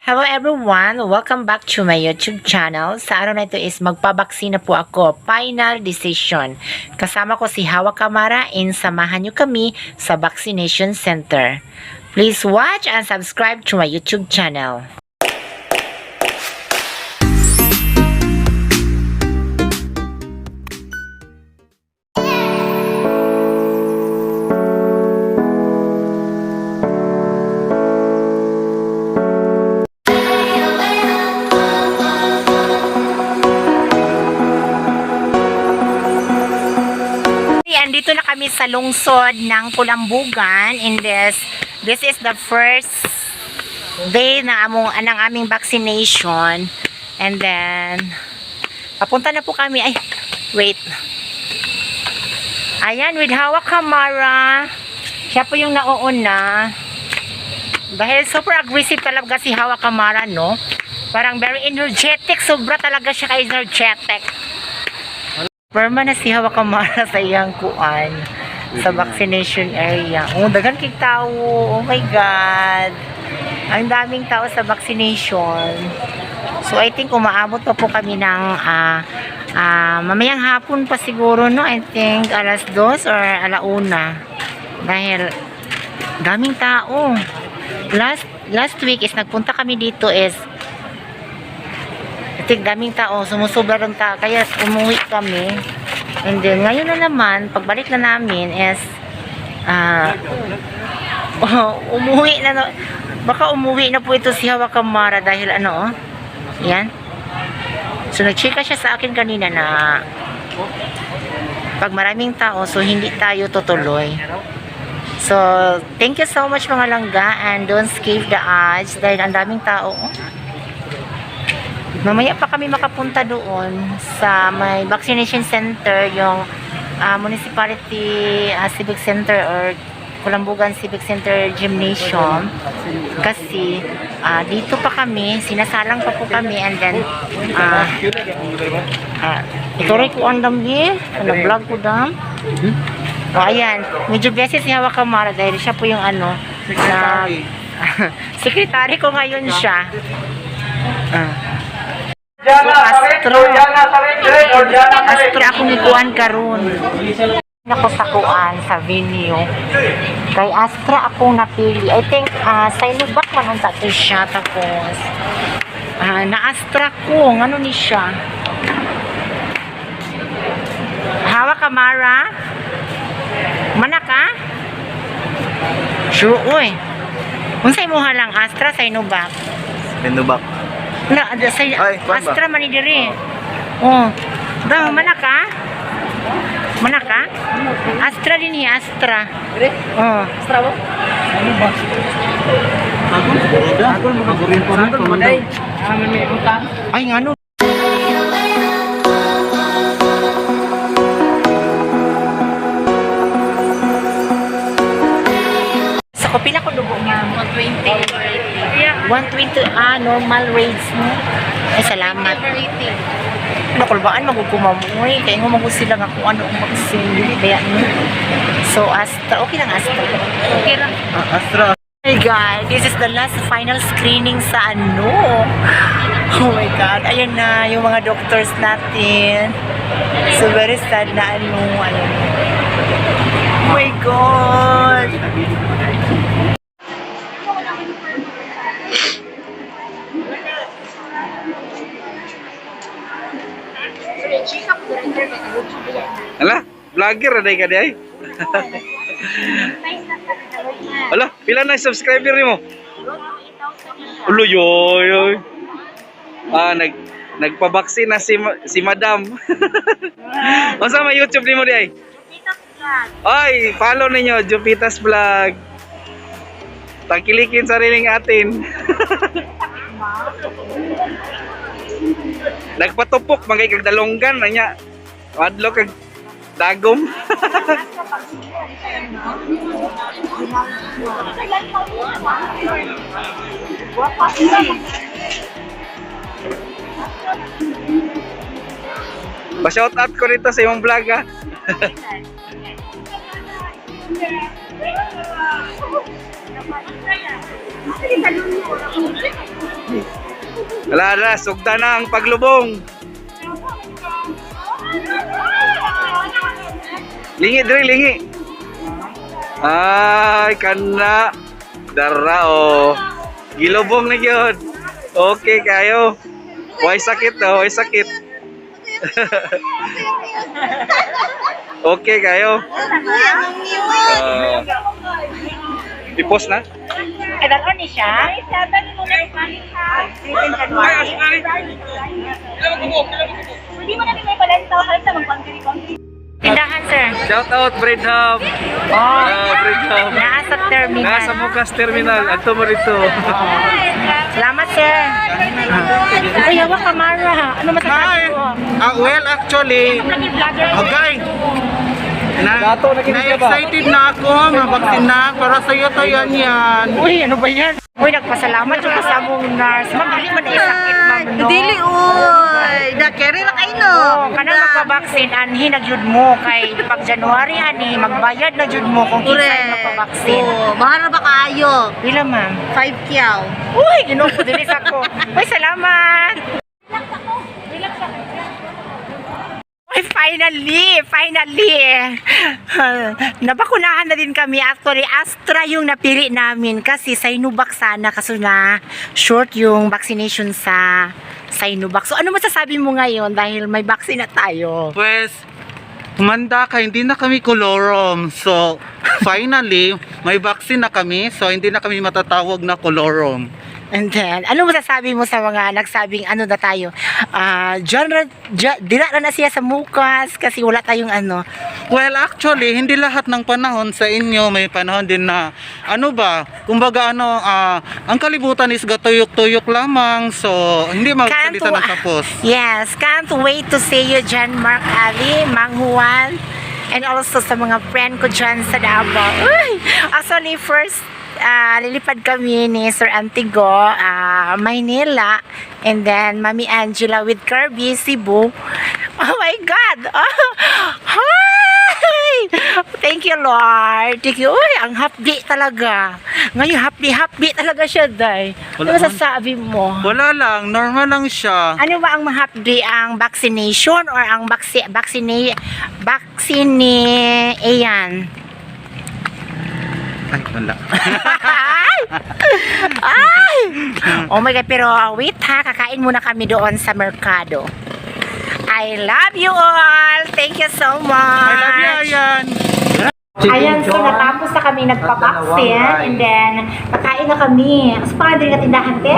Hello everyone! Welcome back to my YouTube channel. Sa araw na ito is magpabaksina po ako. Final decision. Kasama ko si Hawa Kamara and samahan niyo kami sa vaccination center. Please watch and subscribe to my YouTube channel. Hey, andito na kami sa lungsod ng Kulambugan in this is the first day na among ng aming vaccination, and then papunta na po kami. Ay, wait, ayan, with Hawa Kamara. Siya po yung nauuna dahil super aggressive talaga si Hawa Kamara, no? Parang very energetic, sobra talaga siya ka energetic. Perma na si Hawa Kamara sa iyang kuan sa vaccination area. Oh, daghan kay tao. Oh my God. Ang daming tao sa vaccination. So I think umaabot pa po kami ng mamayang hapon pa siguro, no? I think 2:00 or 1:00. Dahil daming tao. Last last week is nagpunta kami dito is I think daming tao, sumusobra ng tao, kaya umuwi kami. And then, ngayon na naman, pagbalik na namin is, umuwi na, baka umuwi na po ito si Hawa Kamara dahil ano, oh, yan. So, nagchika siya sa akin kanina na pag maraming tao, so hindi tayo tutuloy. So, thank you so much, mga langga, and don't skip the ads dahil ang daming tao. Oh. Mamaya pa kami makapunta doon sa may vaccination center, yung Municipality Civic Center or Kulambugan Civic Center Gymnasium. Kasi dito pa kami, sinasalang pa po kami, and then ito rin ko ang dami, nag-vlog ko dam. O ayan, medyo busy si Hawa Kamara dahil siya po yung ano, na, secretary ko ngayon siya. So, Astro. Astro akong ikuan karon. Nako sa kuan sa venue. Kay Astra akong napili. I think Sinovac man unta to siya, tapos na Astra ko ngano ni siya. Hawa Kamara? Mana ka? Sure, uy. Unsay mo halang, Astra, Sinovac? Sinovac. Na, sa Ay, kuwan ba? Astra man ni diri. Oh. Daw mana ka? Mana ka? Astra din ni Astra. Oh. Astra mo? Ay, ngano? Sa ko pila ko dugo, ma'am? 120 over 80. 120, normal rates mo. Ay, salamat. Over 80. Nakulbaan magugumam uy, kaya nga magu sila nga kung ano ang vaccine dili kaya no. So Astra, okay lang Astra. Okay lang. Astra. Oh my God, this is the last final screening sa ano. Oh my God, ayan na yung mga doctors natin. So very sad na ano, ayan. Oh my God. Ala, vlogger na ka di ay. Ala, pila na yung subscriber nimo? Ulo yoy yoy. Ah, nagpabaksin na si Madam. Unsa may YouTube nimo di ay? Ay, follow ninyo Jupitas Vlog. Tangkilikin sariling atin. Nagpatupok magay kag dalonggan na niya. Madlo kag dagom. Pa-shout out ko rito sa imong vlog ah. Wala na, sugda na ang paglubong. Lingi diri, lingi. Ay, kana. Dara oh. Gilubong na gyud. Okay kayo. Way sakit oh, way sakit. Okay kayo. I-post na. Ay, danon ni siya? Hindi mo namin may balento. Halos na magpangkiri-pangkiri. Tindahan, sir. Shout out Bread Hub. Oh, Ah, Bread Hub. naa sa terminal. Nasa Mukas Terminal. Adto mo rito. Salamat, sir. Ay, Hawa Kamara. Ano masasabi mo? Ah, well, actually, okay. Na, Dato, nakinig ka ba? na-excited na ako, mabaksin na. Para sa'yo to yan yan. Uy, ano ba yan? Uy, nagpasalamat yung kasamong nurse. Ma'am, dili man ay sakit, ma'am, no? Dili oy, da carry ra kay no. Oo, kanang magpabaksin, anhi na jud mo. Kay pag January, ani, magbayad na jud mo kung kinsay magpabaksin. Oh, mahal ra ba kaayo? Pila, ma'am? 5 kyaw. Uy, ginoo ko dili sa ko. Uy, salamat. Uy, finally, finally. Nabakunahan na din kami. Actually, Astra yung napili namin kasi Sinovac sana kaso na short yung vaccination sa Sinovac. So, ano masasabi mo ngayon dahil may vaccine na tayo? Pues, humanda ka, hindi na kami kolorom. So, finally, may vaccine na kami. So, hindi na kami matatawag na kolorom. And then, ano masasabi mo sa mga nagsabing ano na tayo? Ah, genre, dira na na siya sa mukas kasi wala tayong ano. Well, actually, hindi lahat ng panahon sa inyo may panahon din na ano ba, kumbaga ano, ang kalibutan is gatuyok-tuyok lamang. So, hindi magsalita ng tapos. Yes, can't wait to see you John Mark Ali, Mang Juan, and also sa mga friend ko dyan sa Davao. Uy! Actually, first, lilipad kami ni Sir Antigo, Maynila, and then Mami Angela with Kirby, Cebu. Oh my God! Oh, hi! Thank you, Lord. Thank you. Uy, ang happy talaga. Ngayon, happy-happy talaga siya, Day. Ano Wala man. masasabi mo? Wala lang, normal lang siya. Ano ba ang mahapdi, ang vaccination or ang vaccine vaccine ayan? Ay, wala. Ay! Ay! Oh my God, pero wait ha, kakain muna kami doon sa merkado. I love you all. Thank you so much. I love you, Ayan. Ayan, so natapos na kami nagpa-vaccine and then kakain na kami. Sa pangalan nga tindahan, te?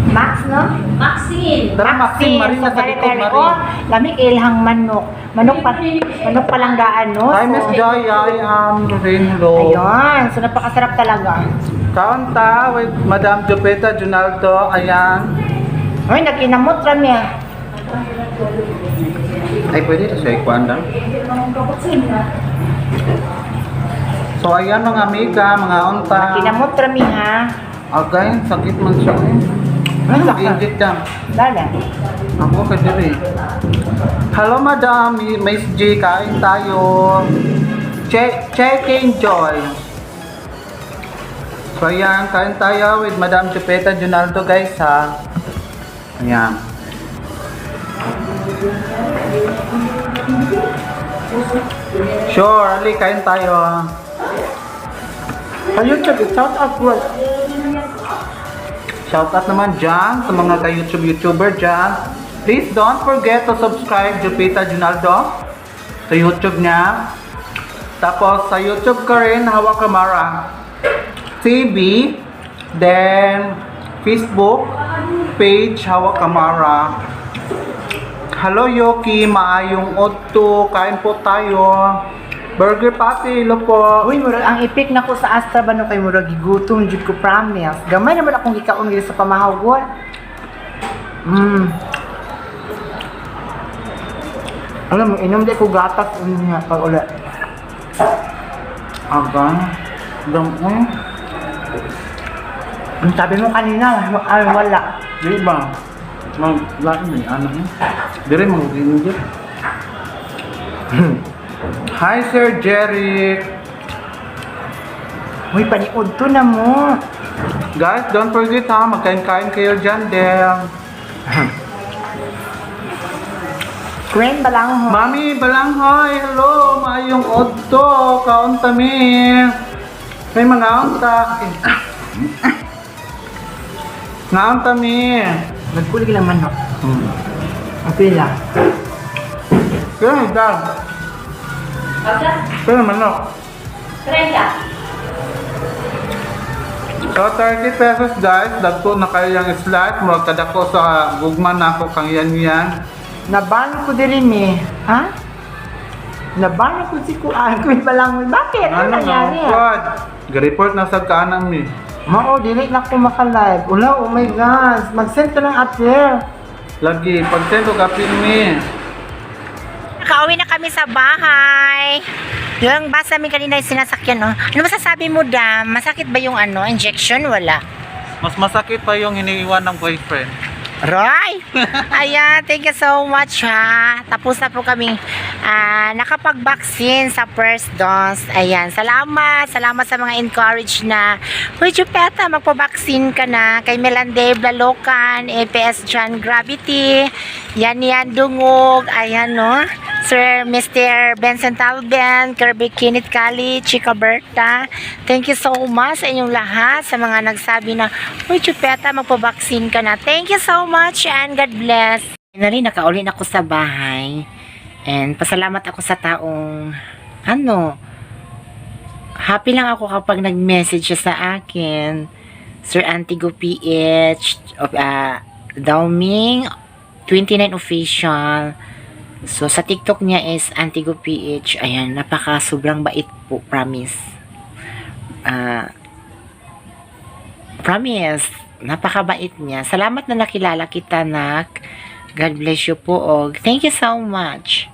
Max, no? Maxine. Tara, Maxine, Marina so sa likod, very, Marin. oh, lamig ilhang manok. Manok pa, manok palanggaan, no? Hi, Miss So, Joy. I am Rinlo. ayun, so napakasarap talaga. Kaunta with Madam Jupita Junaldo. Ayan. Uy, nagkinamot rami ah. Ay, pwede ito siya ikuan lang. So, ayan mga amiga, mga unta. Nagkinamot rami ha. Agay, sakit man siya. Eh. Ano sakit? Inject ka. Lala. Ako ka diri. Hello, Madam. Miss G, kain tayo. Check, check and joy. So, ayan, kain tayo with Madam Jupeta Junaldo, guys, ha. Ayan. Sure, ali, kain tayo. Sa YouTube, shout out po. Shout out naman dyan sa mga ka-YouTube YouTuber dyan. Please don't forget to subscribe Jupita Junaldo sa YouTube niya. Tapos sa YouTube ko rin, Hawa Kamara TV. Then Facebook page Hawa Kamara. Hello Yoki, maayong otto. Kain po tayo. Burger Patty, hello po. Uy, murag ang epek na ko sa Astra ba no kay murag gigutom jud ko, promise. Gamay naman akong gikaon diri sa pamahawgon. Alam mo, inom di ko gatas unya pag uli. Aga. Dam, eh. Ang sabi mo kanina, ay wala. Di ba? Mag, lain eh, ano eh. Dire mo ginigit. Hi Sir Jeric. Uy, paniud to na mo. Guys, don't forget ha, magkain-kain kayo dyan din. Gwen Balangho. Mami, balanghoy! Hello! Maayong odto! Kaon mi! May mga unta. Ngaon ta mi. Nagkulig lang manok. Ang pila. Kaya dal. Pero manok. 30. So, 30 pesos, guys. Dagko na kayo yung slice. Murag kadako sa gugma na ako kang yan yan. Naban ko diri mi. Ha? Naban ko si Kuan. Gwen Balanghoy. Bakit? Ano nangyari? God. Ga-report na sa kaanang mi. Mao, dili na ko maka-live. Ula, oh my God. Mag-send ka ng appear. Lagi, pag-send og apil mi. Nakauwi na kami sa bahay. Yung bus namin kanina yung sinasakyan, no? Ano masasabi mo, Dam? Masakit ba yung ano, injection? Wala. Mas masakit pa yung iniiwan ng boyfriend. Roy! Ayan, thank you so much ha. Tapos na po kaming nakapag-vaccine sa first dose. Ayan, salamat. Salamat sa mga encourage na, "Uy, Jupeta, magpa-vaccine ka na." Kay Melande Blalocan, APS John Gravity, Yan Yan Dungog, ayan no. Sir Mr. Benson Talben, Kirby Kenneth Cali, Chica Berta. Thank you so much sa inyong lahat, sa mga nagsabi na, "Uy, Chupeta, magpa-vaccine ka na." Thank you so much and God bless. Finally, nakauli na ako sa bahay. And pasalamat ako sa taong, ano, happy lang ako kapag nag-message siya sa akin. Sir Antigo PH, of, Dauming, 29 official. So, sa TikTok niya is Antigo PH. Ayan, napaka sobrang bait po, promise. Promise, napakabait niya. Salamat na nakilala kita, nak. God bless you po, og. Thank you so much.